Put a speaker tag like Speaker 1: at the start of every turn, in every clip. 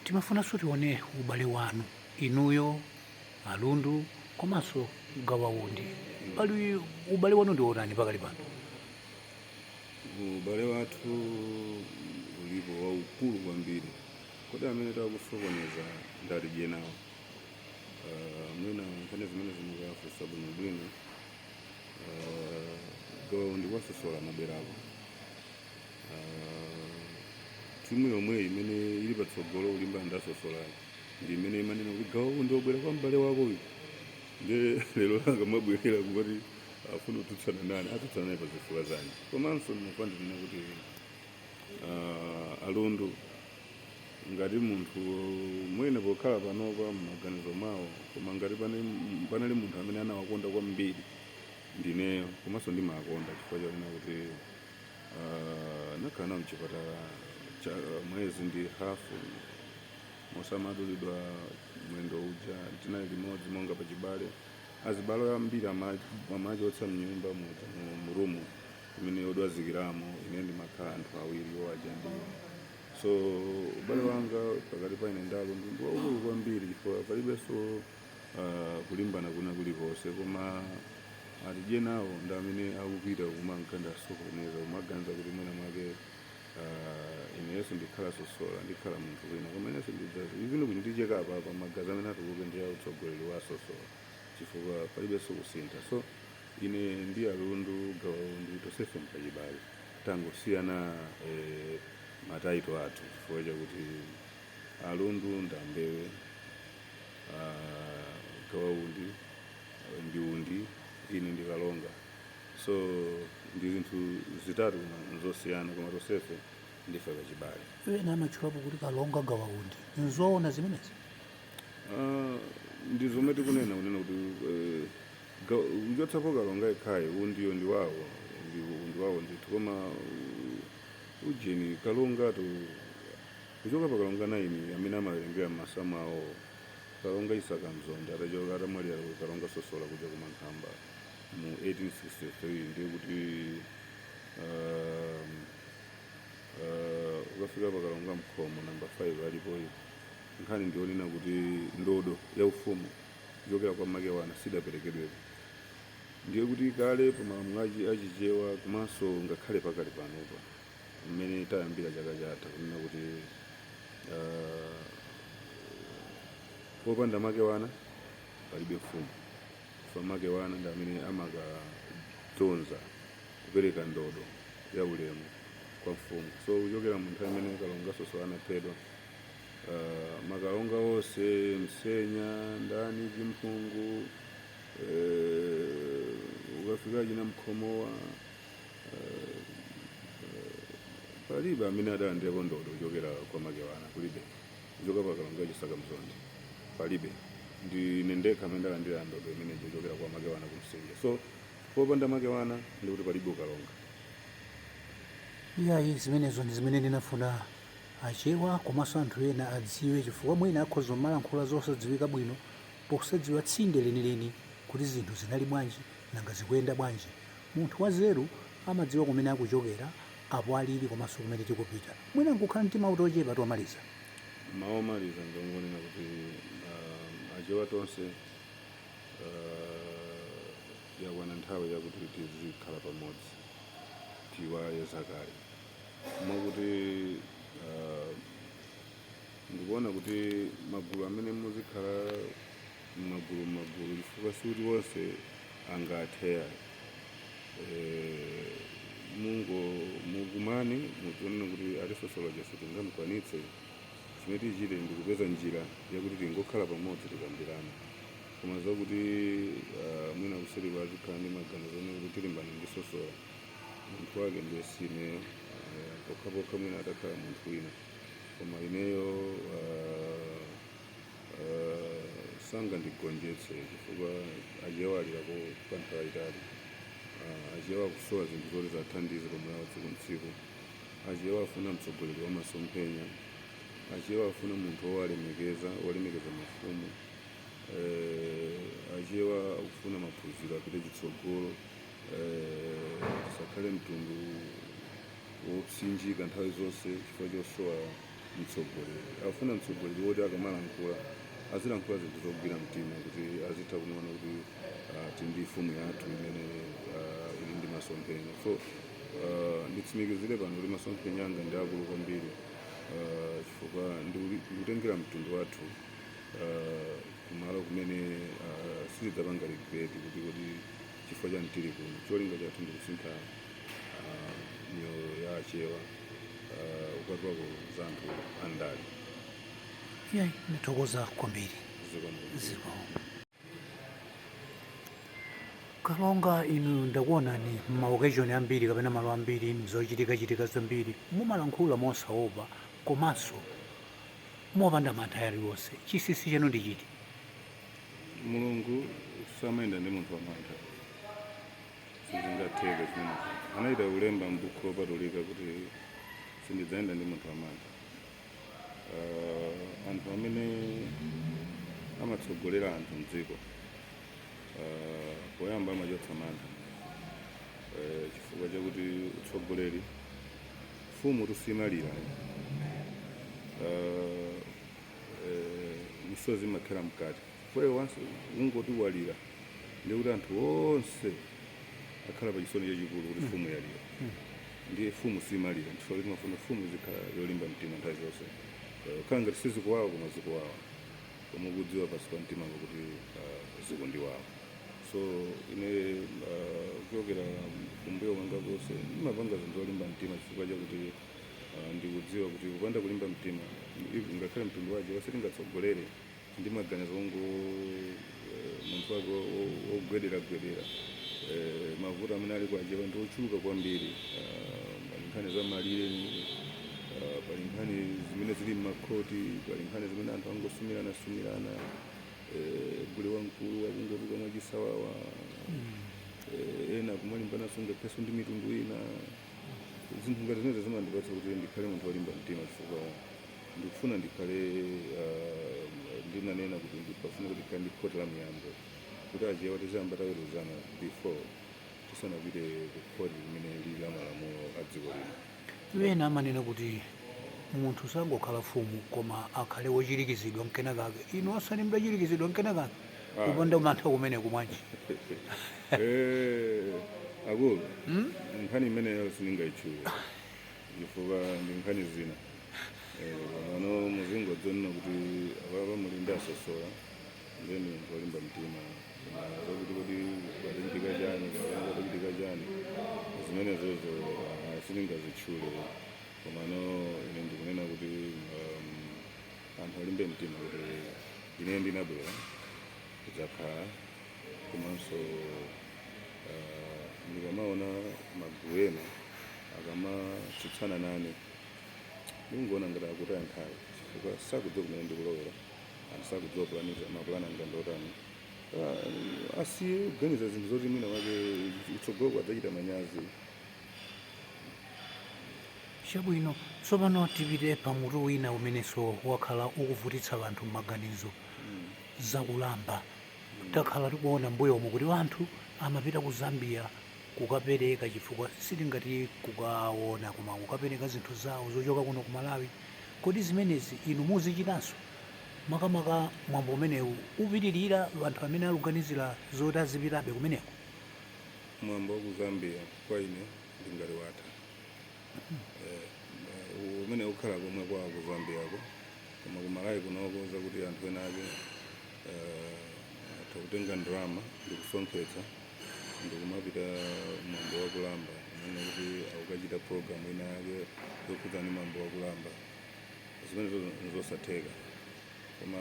Speaker 1: Timafunanso tione ubale wanu inuyo, Alundu komanso Gawaundi. Pali ubale wanu ndi wotani pakali pano?
Speaker 2: Ubale wathu ulipo waukulu kwambiri. Kodi amene takusokoneza ndati jenawo? Mwina nkhani zimene zimukafunsa bwinobwino. Gawaundi wasosola maberako. Timu yomwe imene ili patsogolo kulimbana ndi asosolayo ndi imene imanena kuti Gawaundi wabwera kwa m'bale wako uyu. Ndiye lero akamabwerera kumati afuna kutsutsana nane, atsutsana naye pa zifukwa zanji? Komanso ndimafuna ndinene kuti Alundu ngati munthu mwene pokhala panopa m'maganizo mwawo, koma ngati panali munthu amene anawakonda kwambiri ndineyo, komanso ndimakonda chifukwa chonena kuti nakhala nawo mchipatala cha mwezi ndi hafu mosamadulidwa mwendo uja. Tinali limodzi monga pachibale. Azibale ambiri amachotsa mnyumba muja, mu room imene yodwazikiramo ine ndimakhala anthu awiri owaja ndi. So ubale wanga pakati pa ine ndi Alundu ndi waukulu kwambiri, chifukwa palibenso kulimbana kuna kulikonse. Koma atidye nawo ndi amene akupita kumankanda asokoneza, kumaganiza kuti mwina mwake inenso ndikhala sosola, ndikhala munthu wina, koma inenso ndidzazi even kuti ndicheka apa magazi amene atuluke ndi autsogoleri wa sosola, chifukwa palibenso kusintha. So ine ndi Alundu Gawaundi tonsefe mpachibale, tangosiyana ma title athu, chifukwa chakuti Alundu ndambewe, Gawaundi ndi undi, ine ndi Kalonga. So ndi zinthu zitatu koma zosiyana, koma tonsefe ndife pachibale.
Speaker 1: Ena amatchulapo kuti Kalonga Gawaundi, nzoona zimenezi?
Speaker 2: Ndi zomwe tikunena, kunena kuti uchotsapo Kalonga yekhayo, undiyo ndi wawo, ndi wawo ndithu. Koma ujeni Kalongatu kuchoka pa Kalonga 9 amene amawerengera masamu awo, Kalonga Isaka Mzonde atachoka, atamwalira Kalonga Sosola kuja kumankhamba mu 1863, ndiye kuti ukafika pa Kalonga Mkhomo namba 5 alipoyo. Nkhani ndionena kuti ndodo ya ufumu kuchokera kwa Makewana sidaperekedwepo. Ndiye kuti kale pamalamulo achichewa, komanso ngakhale pakali panopa mmene tayambira chaka chatha, kunena kuti popanda Makewana palibe mfumu, chifukwa Makewana ndi amene amakadzonza, kupereka ndodo ya ulemu kwa mfumu. So kuchokera mu nthawi imene Kalonga Sosola anaphedwa, makalonga onse, Msenya, ndani, Chimphungu, ukafika china Mkhomowa, palibe amene adalandirapo ndodo kuchokera kwa Makewana, kulibe. Kuchoka pa Kalonga Chisaka Mzondi palibe. Ndine ndekha amene ndalandira ndodo imene kuchokera kwa Makewana kumsinja. So popanda Makewana ndikuti palibe ukalonga.
Speaker 1: Iyayi, zimenezo ndi zimene ndinafuna Achewa komanso anthu ena adziwe, chifukwa mwina akhoza kumalankhula zosadziwika bwino posadziwa tsinde lenileni kuti zinthu zinali bwanji, nanga zikuyenda bwanji. Munthu wanzeru amadziwa kumene akuchokera, apo alili komanso kumene tikupita. Mwina nkukhala mtima utochepa tomaliza.
Speaker 2: Mawu omaliza ndongonena kuti Achewa tonse, yakwana nthawi yakuti tizikhala pamodzi, tiwale zakale. Mwakuti ndikuona kuti magulu amene muzikhala m'magulu m'magulu, chifukwa sikuti onse angathe ayi. Mungo mukumane, mutionene kuti atisosola chonse tingamkwanitse. Chimene tichite ndikupeza njira yakuti tingokhala pamodzi, tikambirane. Koma zakuti mwina kuseri azikhala ndi maganizo ene kuti tilimbana ndi sosola, munthu wake ndiye si ineyo. Pokhapokha mwina atakhala munthu wina, koma ineyo sangandigonjetse, chifukwa Achewa alirako kwa nthawi yayitali. Achewa akusowa zinthu zoti zathandize pamoyo wawo tsiku ntsiku. Achewa afuna mtsogoleri wa masomphenya. Achewa afuna munthu wowalemekeza, wolemekeza mafumu. Achewa akufuna maphunziro apite chitsogolo, tisakhale mtundu wopsinjika nthawi zonse chifukwa chosowa. mtsogoleri, akufuna mtsogoleri woti akamalankhula azilankhula zinthu zogwira mtima, kuti azitha kumaona kuti tili ndi mfumu yathu imene ili ndi masomphenya. So nditsimikizire pano kuti masomphenya anga ndi akulu kwambiri, chifukwa ndikutengera mtundu wathu kumalo kumene sitidzapanga regret kuti chifukwa chani tili kuno. Cholinga chathu ndikusintha miyoyo ya Achewa, kupatulako za anthu andale.
Speaker 1: Iyayi, ndithokoza kwambiri.
Speaker 2: Zikomo.
Speaker 1: Zikomo. Kalonga, inu ndakuonani ma occasion ambiri kapena malo ambiri, mzochitikachitika zambiri, mumalankhula mosaopa komanso mopanda mantha aliwonse. Chinsinsi chanu ndi chiti?
Speaker 2: Mulungu samayenda ndi munthu wamantha, sizingatheke zimenezo. Anayita kulemba m'buku lopatulika kuti sindidzayenda ndi munthu wamantha. Anthu amene amatsogolera anthu mdziko, poyamba amachotsa mantha, chifukwa chakuti utsogoleri, mfumu tusimalira, misozi imakhala mkati. Chifukwa once ungoti walira, ndikuti anthu onse akhala pa chisoni chachikulu kuti mfumu yalira. Ndiye mfumu simalira, chifukwa kuti mafuna mfumu izikhala yolimba mtima nthawi zonse. Khala ngati sizikuwawa, koma zikuwawa, koma ukudziwa pasi pa mtima kuti zikundiwawa. So ine, kuchokera kumbuyo kwanga konse, ndimapanga zinthu zolimba mtima chifukwa chakuti ndikudziwa kuti kupanda kulimba mtima, ngakhale mtundu wache wasitingatsogolere ndi maganizo ongo munthu wake wogwederagwedera. Mavuto amene ali kwachewa ndi ochuluka kwambiri. Pali nkhani za malire, pali nkhani zimene zili m'makhoti, pali nkhani zimene anthu angosumirana-sumirana, gule wamkulu akungotuka mwachisawawa, ena kumalimbanaso ngakhalenso ndi mitundu ina. Zinthu ngati zimenezo zimandipatsa kuti ndikhale munthu wolimba mtima, chifukwa ndikufuna ndikhale, ndinanena kuti ndipafuna kuti ndikhale ndi khoti la miyambo, kuti Achewa tiziyamba taweruzana before tisanapite ku khoti limene lili la malamulo a dziko lino.
Speaker 1: Ena amanena kuti munthu sangokhala mfumu koma akhale wochirikizidwa mkenakake. Inu osani mudachirikizidwa mkenakake?
Speaker 2: Ah.
Speaker 1: Kupanda mantha kumeneku mwanji?
Speaker 2: Akulu, nkhani imeneyo sindingayitchule chifukwa ndi nkhani zina. Pamano muzingodzonena kuti apapa muli ndi asosola, ndiye ndi munthu wolimba mtima. Koma zakuti kuti padachitika chani kapena padachitika chani, zimenezozo sindingazitchule. Komano ine ndikunena kuti anthu alimbe mtima kuti ine ndinabwera kudzakhala. Komanso ndikamaona magulu ena akamatsutsana nane, ndingoona ngati akutaya nthawi, chifukwa sakudziwa kumene ndikulowera, anthu sakudziwa mapulani anga ndotani. Asiye kuganiza zinthu zoti mwina wake utsogolo adzachita manyazi.
Speaker 1: Chabwino, tsopano tipite pamutu wina umenenso wakhala ukuvutitsa anthu m'maganizo, zakulamba. Takhala tikuona mbuyomu kuti anthu amapita ku Zambia kukapereka, chifukwa sitingati kukaona, koma kukapereka zinthu zawo zochoka kuno ku Malawi. Kodi zimenezi inu muzichitanso? Makamaka mwambo umenewu upitirira, anthu amene aluganizira zoti azipitabe kumeneko?
Speaker 2: Mwambo wa ku Zambia kwa ine ndingati watha. Umene ukhala komwe kwa ku Zambiako, koma ku Malawi kunoko zakuti anthu ena ake atha kutenga ndalama ndikusonkhetsa ndikumapita mwambo wakulamba, umene kuti akukachita program ina yake yokhudza ndi mwambo wakulamba, zimenezo nzosatheka. Koma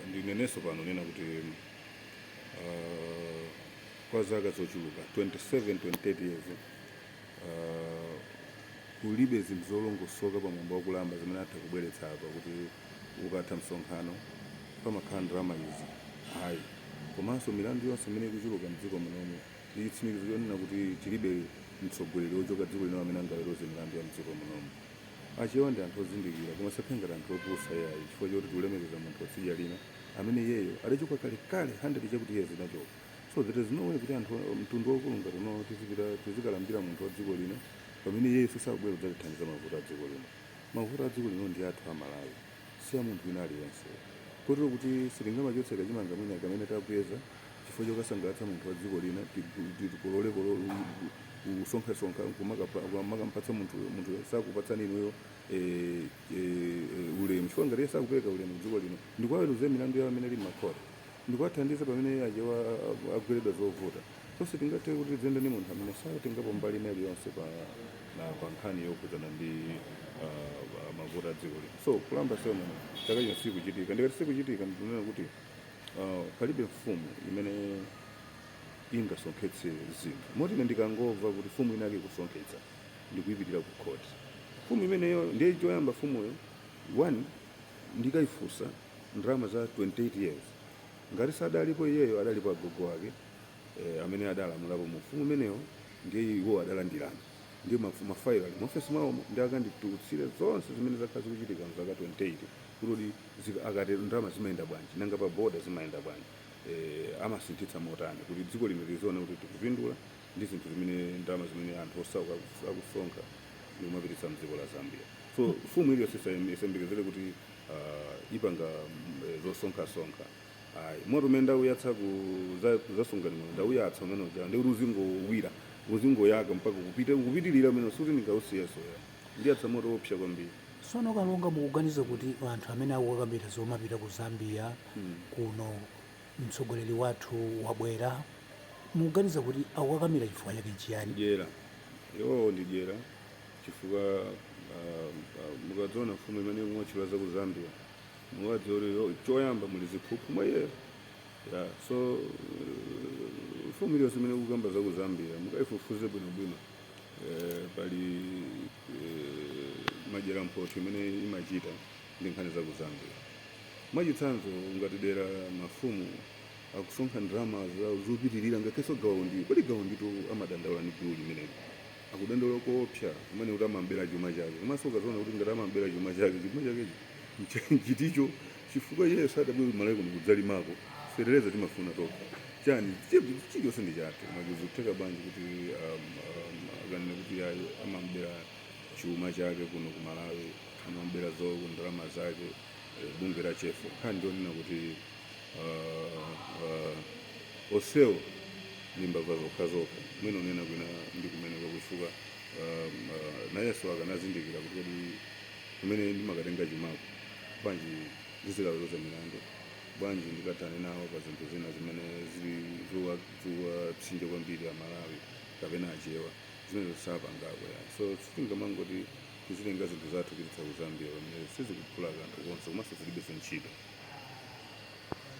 Speaker 2: ndinenenso pano nena kuti kwa zaka zochuluka 27 28 years, kulibe zinthu zolongosoka pa mwambo wakulamba zimene atha kubweretsa apa, kuti ukatha msonkhano pamakhala ndalama izi, ayi. Komanso milandu yonse imene ikuchuluka mdziko munomu ndi chitsimikizo chonena kuti tilibe mtsogoleri wochoka dziko lino amene angaweruze milandu ya mdziko munomu. Achewa ndi anthu ozindikira, koma sakhale ngati anthu opusa yayi, chifukwa choti tikulemekeza munthu watsidya lina amene iyeyo adachoka kalekale, 100 chakuti years inachoka. So there is no way kuti anthu mtundu waukulu ngati uno tizipita tizikalambira munthu wa dziko lino, pamene iyeyo sakubwera kudzatithandiza mavuto a dziko lino. Mavuto a dziko lino ndi athu Amalawi, si a munthu wina aliyense, kotero kuti sitingamachotse kachimanga mwina kamene takweza chifukwa chokasangalatsa munthu wa dziko lina, tikolole kusonkhasonkha kumakampatsa munthu. Munthu sakupatsani inuyo ulemu, chifukwa ngati iye sakupereka ulemu dziko lino, ndikuwaweruze milandu yawo imene ili m'makhoti, ndikuwathandiza pamene achewa agweredwa zovuta. So sitingathe kuti tiziyenda ndi munthu amene satengapo mbali ina iliyonse pa nkhani yokhudzana ndi mavuto a dziko lino. So kulamba ceremony chaka chino sikuchitika. Ndikati sikuchitika, ndikunena kuti palibe mfumu imene ingasonkhetse zinthu. Moti ine ndikangomva kuti mfumu inake ikusonkhetsa, ndikuyipitirira ku khoti mfumu imeneyo. Ndiye choyamba mfumuyo, one, ndikayifunsa ndalama za 28 years. Ngati sadalipo iyeyo, adalipo agogo ake amene adalamulapo mu mfumu imeneyo, ndiye iwo adalandirana, ndiye mafailo ali muofesi mwawomo, ndi akanditulutsire zonse zimene zakhala zikuchitika mzaka 28, kuti akati ndalama zimayenda bwanji, nanga pa boda zimayenda bwanji, amasinthitsa motani, kuti dziko lino lizione kuti tikupindula ndi zinthu zimene ndalama zimene anthu osauka akusonkha ndikumapititsa mdziko la Zambia. So mfumu iliyonse isayembekezere kuti ipanga zosonkhasonkha, ayi. Moto umene ndauyatsa ku zasungani muno, ndauyatsa umene uja, ndikuti uzingowira, uzingoyaka mpaka kupita kupitilira umene, suti ndingausiyeso ya. Ndiyatsa moto wopsa kwambiri.
Speaker 1: Sono Kalonga, mukuganiza kuti anthu amene akukakamira zomapita ku Zambia kuno, mtsogoleri wathu wabwera, mukuganiza kuti akukakamira chifukwa chake nchiyani?
Speaker 2: Dyera, iwowo ndi dyera, chifukwa mukadziona mfumu imene mwatchula za ku Zambia, mukadziwa kuti choyamba muli ziphuphu mwa iyeyo ya. So mfumu iliyonse imene kukamba za ku Zambia, mukayifufuze bwinobwino, pali madyera mphotho imene imachita ndi nkhani za ku Zambia. Mwachitsanzo, ngati dera mafumu akusonkha ndalama zopitirira, ngakhenso gawo ndi kodi gawo nditu amadandaula ndi gulu limeneli, akudandaula koopsa kumene kuti amambera chuma chake. Komanso ukaziona kuti ngati amambera chuma chake, chuma chakechi nchiticho? Chifukwa iye sadabwere Malawi kuno kudzalimako. Fetereza timafuna tokha, chani chilichonse ndi chathu. Koma zikutheka bwanji kuti akanena kuti ayi, amambera chuma chake kuno ku Malawi, amambera zo ndalama zake? Bungwe la CHEFO, nkhani ndionena kuti onsewo ndi mbava zokhazokha. Mwina unena kwina ndi kumene kwakuchifukwa nayenso akanazindikira kuti kodi kumene ndimakatenga chumako, bwanji ndizikaweruza milandu, bwanji ndikathane nawo pa zinthu zina zimene zili zowapsinja kwambiri Amalawi kapena Achewa? Zimene zisapangako ya. So sitingamangoti tizitenga zinthu zathu kupititsa ku Zambia pamene sizikuphula kanthu konse, komanso zilibenso ntchito.